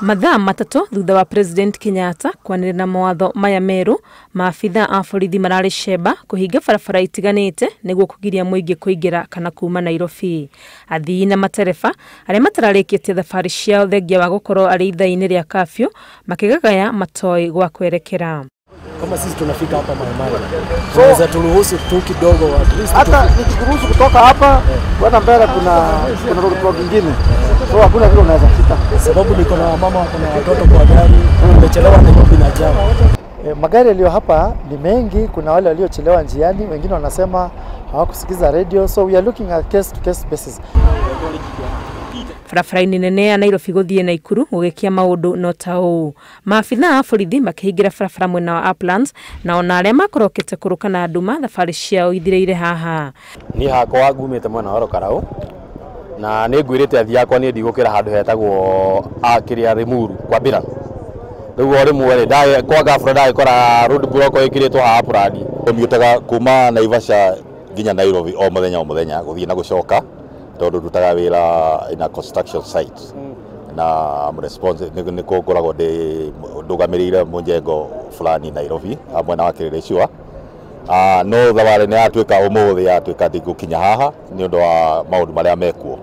Mathaa matatũ thutha wa President Kenyatta kwanĩrĩra mawatho maya merũ, maabitha a borithi mararĩ cemba kũhinga barabara itiganĩte nĩguo kũgiria mũingĩ kũingĩra kana kuma Nairobi. Athii na matereba arĩa matararĩkĩtie thabarĩ ciao thengia wa gũkorwo arĩ ithaa-inĩ rĩa kafyu makĩgagaya matoĩ gwa kwerekera. Kama sisi tunafika hapa Maimai, tunaweza turuhusu tu kidogo at least. Hata nikikuruhusu kutoka hapa kwenda mbele kuna roadblock nyingine. So hakuna vile unaweza fika. Sababu niko na mama, kuna watoto kwa gari, nimechelewa Nairobi na jam. Magari yaliyo hapa ni mengi, kuna wale waliochelewa njiani, wengine wanasema hawakusikiza radio, so we are looking at case to case basis. Barabara-inĩ nene ya Nairobi gũthiĩ Naikuru gũgĩkia maũndũ no ta ũũ. Maabitha a borithi makĩhingĩra barabara mwena wa Uplands na ona arĩa makorokete kũrũka na nduma thabarĩ ciao ithirĩire haha. Niĩ hakwa ngumĩte mwena wa Rokarau na nĩ ngwĩrĩte athii akwa niĩ ndigũkĩra handũ hetagwo kĩrĩa Limuru kwambĩra. Rĩu o rĩmwe rĩ kwa ghafla ndagĩkora road block ĩkĩrĩtwo haha Uplands. Tũmiũtaga kuma Naivasha nginya Nairobi o mũthenya gũthiĩ na gũcoka, tondũ ndutaga wĩra in a construction site na I'm responsible nĩ ngoragwo ndũgamĩrĩire mũjengo fulani Nairobi mwena wa Kĩrĩrĩcua. No thabarĩ nĩ yatuĩka ũmũthĩ yatuĩka ndingũkinya haha nĩ ũndũ wa maũndũ marĩa mekuo.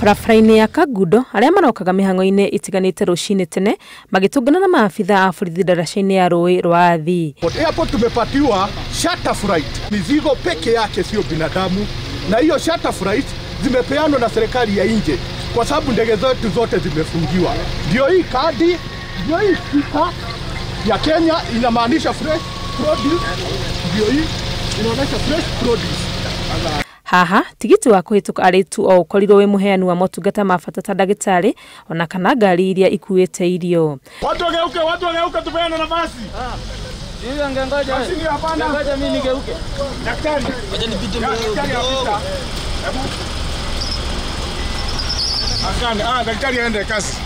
Barabara-inĩ ya Kangundo arĩa marokaga mĩhang'o-inĩ itiganĩte rũcinĩ tene magĩtũngana na maabitha a borithi ndaraca-inĩ ya rũĩ rwa Athi. Hapo tumepatiwa charter flight, mizigo peke yake sio binadamu, na hiyo charter flight zimepeanwa na serikali ya nje kwa sababu ndege zetu zote zimefungiwa. Ndio hii kadi, ndio hii stika ya Kenya inamaanisha fresh produce, ndio hii inaonyesha fresh produce. Haha tigiti wa kũhĩtũka arĩ tu o ũkorirwo wĩ mũheani wa motungata ma bata ta ndagĩtarĩ ona kana ngari iria ikuĩte irio. Watu wageuke tupeane nafasi. Ngoja mimi nigeuke. Daktari, ngoja nipite mbele kidogo. Daktari aende kasi.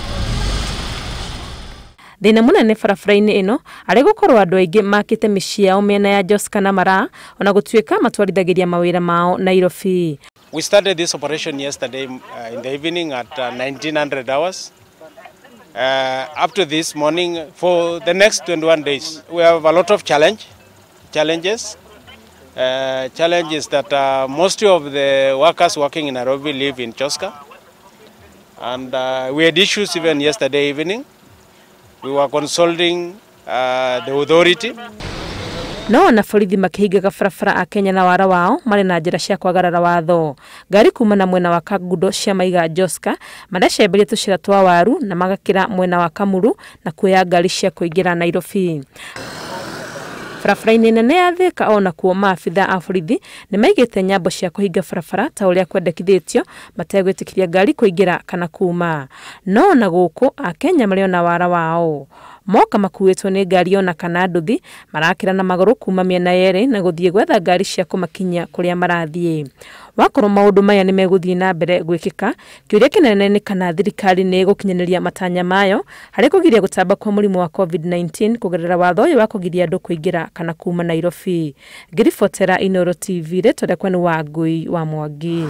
Thĩna mũnene barabara-inĩ ĩno arĩ gũkorwo andũ aingĩ makĩte mĩciĩ yao mĩena ya Joska na Maraa ona gũtuĩka matwarithagĩria mawĩra mao Nairobi. We started this operation yesterday in the evening at 1900 hours. Up to this morning for the next 21 days. We have a lot of challenges. Challenge is that most of the workers working in Nairobi live in Joska. And we had issues even yesterday evening. We were consulting the authority. No ona borithi makĩhingaga barabara a Kenya na wara wao marĩ na njĩra cia kwagarara watho. Ngari kuma na mwena wa Kangundo cia maiga Joska maracemberia tũcĩra twa waru na magakĩra mwena wa Kamuru na kuoya ngari cia kũingĩra Nairobi. Barabara-inĩ nene ya Thika ona kuo maabitha a borithi nĩ maigĩte nyambo cia kũhinga barabara ta ũrĩa kwendekithĩtio mategwĩtĩkĩria ngari kũingĩra kana kuma. No ona gũkũ Akenya marĩ ona wara wao moka makuĩtwo nĩ ngari ona kana nduthi marakĩra na magũrũ kuma mĩena yerĩ na gũthiĩ gwetha ngari cia kũmakinyia kũrĩa marathiĩ. Wakorwo maũndũ maya nĩ megũthiĩ na mbere gwĩkĩka, kĩũria kĩnene nĩ kana thirikari nĩ ĩgũkinyanĩria matanya mayo harĩ kũgiria gũtamba kwa mũrimũ wa COVID-19 kũgerera watho ũyũ wa kũgiria andũ kũingĩra kana kuma Nairobi. Ngĩribotera Inooro TV, rĩtwa rĩakwa nĩ Wangui wa Mwangi.